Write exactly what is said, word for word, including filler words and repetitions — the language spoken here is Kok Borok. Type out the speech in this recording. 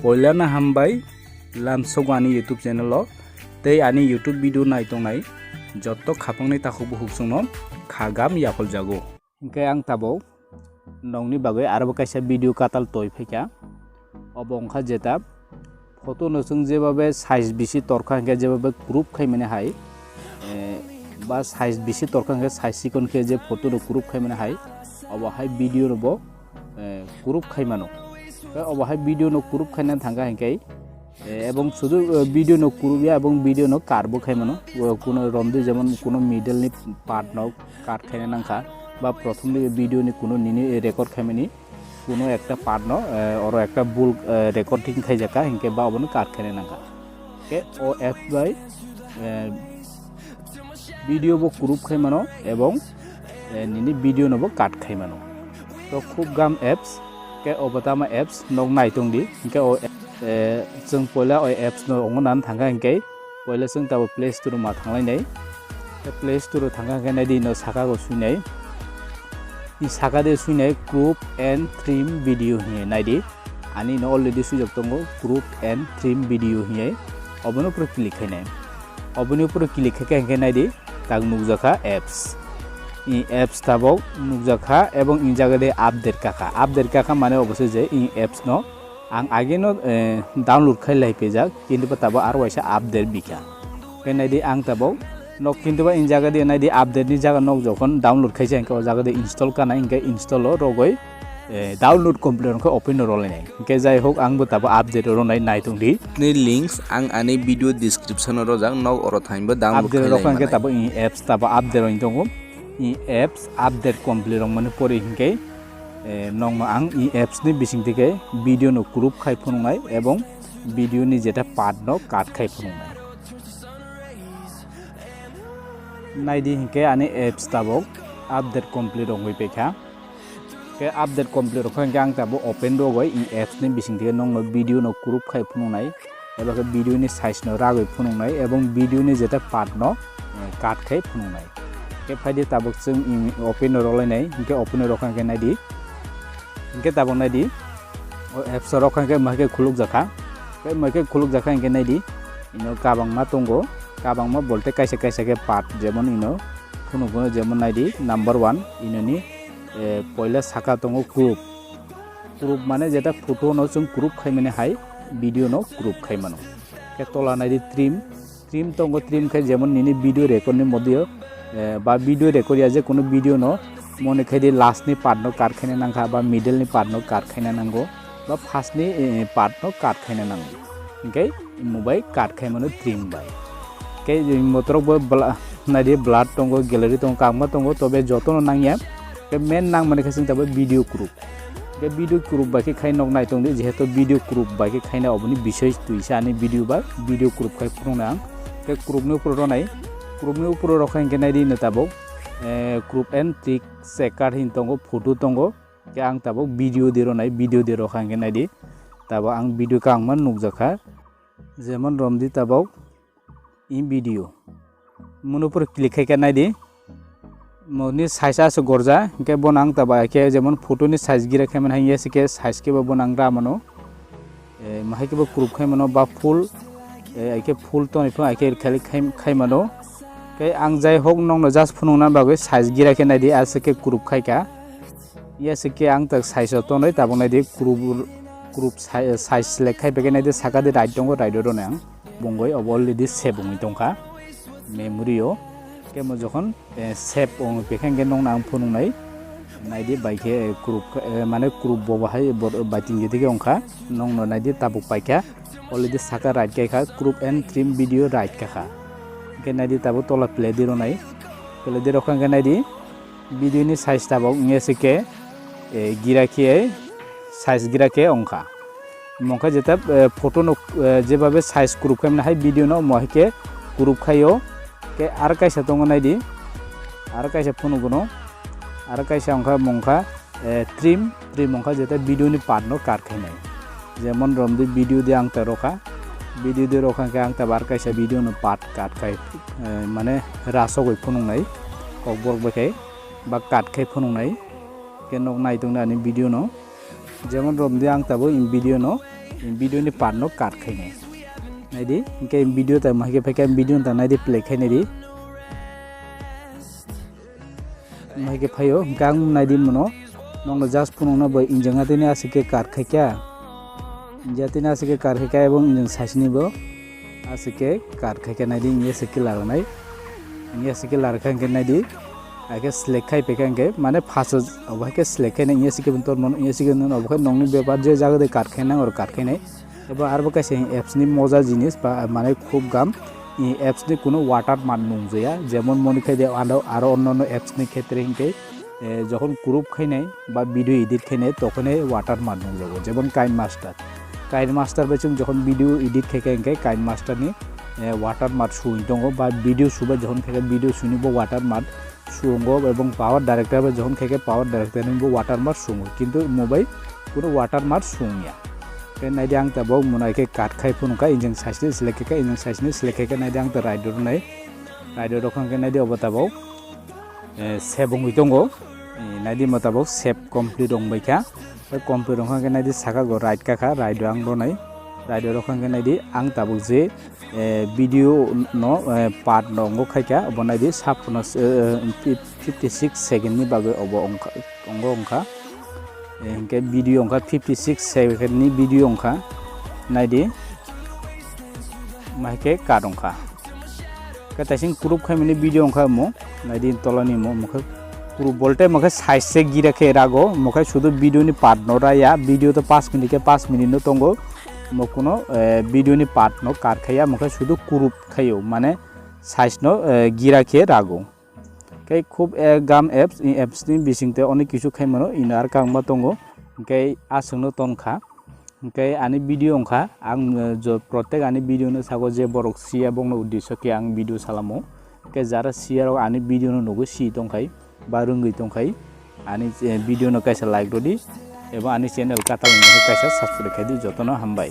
Poilano hambai lamsogo ani YouTube channel o tei ani YouTube video nai tongnai jotto khapangni takhukbo huksongno khagam yapholjago. Hinkhe ang tabuk nokni bagwi arobo kaisa video katal toi phaikha. Obo wngkha jeta photo no chwng jebabe size bisi torkha hinkhe jebabe crop khaimani hai, eh, ba size bisi torkha hinkhe size chikon khe je photo no crop khaimani hai, obo hai video no bo, eh, crop khaimano. Tei obo hai video no crop khaina thangkha hinkhe, eh, ebong sudu, eh, video no crop ya ebong video no cut bo khaimano. O kuno romdi jemon kuno middle ni part no cut khaina nangkha ba prothom ni video ni kuno nini record khaimani kuno ekta part no, eh, oro ekta bul, eh, recording khaijakha hinkhe ba obono cut khaina nangkha. Khe o apps bai, eh, video bo crop khaimano ebong, eh, nini video no bo cut khaimano. To khub gam apps, khe obo tama apps nok nai tongdi hinkhe o, eh, chwng poila o apps no wngo nan thangkha hinkhe poila chwng tabo Play Store ma thanglainai. Tei Play Store o thangkha hinkhe naidi no saka go swinai. Ni saka de swinai crop and trim video hinwi naidi. Ani no already swijak tongo crop and trim video hinwi. Obono pura click khainai. Oboni upor click khe khe hinkhe naidi tak nukjakha apps. I apps tabok nukjakha ebong i jaga de update kakha. Update kakha mane obo se je i apps no ang age no, eh, download khai lai pejak, kintu ba tabok aro waisa update bikha. Khe naidi ang tabok nok kintu ba i jaga de naidi update ni jaga nok jokhon download khaisa hinkhe o jaga de install kana hinkhe install o rogoi, eh, download complete wngkhe open no rwlainai. Hinkhe jai hok ang bo tabok update rwnai nai tongdi. Ni links ang ani video description o rojak, nok oro thangwi bo download update khai rok lai hinkhe manai. Tabok i apps tabok update rwni tongo. I apps update complete rwngmani pore hinkhe, eh, nokno ang i apps ni bising theke video no crop khai phunuknai ebong video ni jeta part no cut khai phunuknai. Naidi hinkhe ani apps tabok update complete wngwi paikha. Khe update complete rwkha hinkhe ang tabuk open rwgwi i apps ni bising theke nokno video no crop khai phunuknai, eba khe video ni size no ragwi phunuknai ebong video ni jeta part no, eh, cut khai phunuknai. Khe phaidi tabuk chwng i open no rwlainai, hinkhe open no rwkha hinkhe naidi. Hinkhe tabuk naidi, o apps o rwkha hinkhe mahai khe khulukjakha. Khe mahai khe khulukjakha hinkhe naidi, ino kabangma tongo, kabangma bolte kaisa kaisa khe part jemon ino phunukgo jemon naidi number one inoni, eh, poila saka tongo crop. Crop mane jeta photo no chwng crop khaimani hai video no crop khaimano. Khe tola naidi trim, trim tongo, trim khe jemon nini video record ni modio, eh, ba video record ya je kono video no mone khaidi last ni part no cut khaina nangkha ba middle ni part no cut khaina nango ba first ni, eh, part no cut khaina nango. Hinkhe mobile cut khaimano trim bai. Khe motorok bo bla-, naidi blur tongo, gallery tongo, kabangma tongo, tobe jotono nangya. Khe main nangmani khe chwng tabuk video crop. Khe video crop bai khe khai nok nai tongdi, jehetu video crop bai khe khaina oboni bisoi twi sa ani video ba video crop khai phunuknai ang. Khe crop ni upor rwnai, crop ni upor rwkha hinkhe naidi no tabuk, eh, crop and trick checker hin tongo, photo tongo. Khe ang tabuk video de rwnai, video de rwkha hinkhe naidi. Tabuk ang video kabangma nukjakha. Jemon romdi tabuk i video. Munu pore click khai khe naidi. Moni size aswk gorja, hinkhe bono ang tabuk haikhe jemon photo ni size gira khe mani hai ya se khe size khe bo bono ang ra mano. Eh, mahai khe bo crop khai mano ba full, eh, haikhe full toni phano haikhe khali khai, khai mano. Khe ang jai hok nokno just phunukna bagwi size gira khe naidi aswk khe crop khai kha. Ya se khe ang tak size o tonwi tabuk naidi crop, crop si-, size select khai phaikhe naidi saka de right tongo, right o rwnai ang. Bongoi obo already save wngwi tongkha memory o. Khe mo jokhon, eh, save wngwi phaikha hinkhe nokno ang phunuknai. Naidi bai khe, eh, crop, eh, mane crop bo bahai bo, bai tingje dige wngkha. Nokno naidi tabuk paikha. Already saka right khe kha, crop and trim video right kha kha. Hinkhe naidi tabuk tola play di rwnai. Play di rwkha hinkhe naidi. Video ni size tabok wngya se khe, eh, gira khe size gira khe wngkha. Mokha jeta, eh, photo no, eh, jebabe size crop khaimani hai video no mo hai khe crop khaio. Khe ar kaisa tongo naidi. Ar kaisa phunukgo no. Ar kaisa wngkha mokha, eh, trim, trim wngkha jeta video ni part no cut khainai. Jemon romdi video de ang ta rokha. Video de rokha khe ang ta bar kaisa video no part cut khai, eh, mane rasogwi phunuknai. Kokborok bai khai ba cut khai phunuknai. Khe nok nai tongdi ani video no. Jemon romdi ang tabuk in video no video ni part no cut khainai. Naidi, hwnkhe video ta mahike phaikha, video ta naidi play khainai di. Mahike phaio, hwnkhe ang naidi mono, nokno just phunukno bo injing atini aswk khe cut khaikha. Injing atini aswk khe cut khaikha ebong injing saichini bo aswk khe cut khaikha naidi, injing aswk khe laranai. Injing aswk khe larakha hwnkhe naidi. Haikhe select khai phaikha hwnkhe, mane first o obo haikhe select khainai, injing aswk khe bo tormano, injing aswk khe nung obo khe nokni bepar je jaga de cut khainai, oro cut khainai. Ebo arbo kaisa apps ni moja jinis ba mane khub gam, i apps ni kuno watermark nungjaya, jemon moni khai de aro, aro onno onno apps ni khetre hinkhe, eh, jokhon crop khainai ba video edit khainai tokhone watermark nungjago, jemon KineMaster. KineMaster bai chwng jokhon video edit khaikha hinkhe KineMaster ni, eh, watermark sui tongo ba video subai jokhon khaikha video suni bo watermark sungo ebong power director bai jokhon khaikhe power director ni bo watermark sungo, kintu mo bai kuno watermark sungya. Khe naidi ang tabok mwnai khe cut khai phunukha, injing saichini select khaikha, injing saichini select khaikha, naidi ang ta right o rwnai, right o rwkha hwnkhe naidi obo tabok, eh, save wngwi tongo. Eh, naidi mo tabok save complete wngbaikha. Tei complete wngkha hwnkhe naidi saka go right kakha, right o ang rwnai, right o rwkha hwnkhe naidi ang tabok je eh, video no, eh, part no ongo khaikha, obo naidi saphuno, eh, fif-, fifty six second ni bagwi obo ongkha, ongo ongkha. Eh, hinkhe video ongkha fifty six second ni video ongkha. Naidi, mahaikhe cut ongkha. Khe taising crop khaimani video ongkha omo. Naidi tolani mo, mokhe kuru bolte mokhe size se gira khe rago, mokhe sudu video ni part no raya, video to paanch minute khe paanch minute no tongo, mo kuno, eh, video ni part no cut khaya, mokhe sudu kuru khayo, mane size no, eh, gira khe rago. Khe khub, eh, gam apps, i apps ni bising te onek kisu khai mano, ino ar kangma tongo, hwnkhe aswk no ton kha. Hwnkhe ani video wngkha, ang, eh, jo-, protek ani video no sago je borok siya bokno uddesyo khe ang video salamo. Hwnkhe jara siya rok ani video no nugwi si tongkhai, ba rwngwi tongkhai, ani, eh, video no kaisa like rwdi, eba ani channel Katal ni kaisa subscribe khaidi, jotono hambai.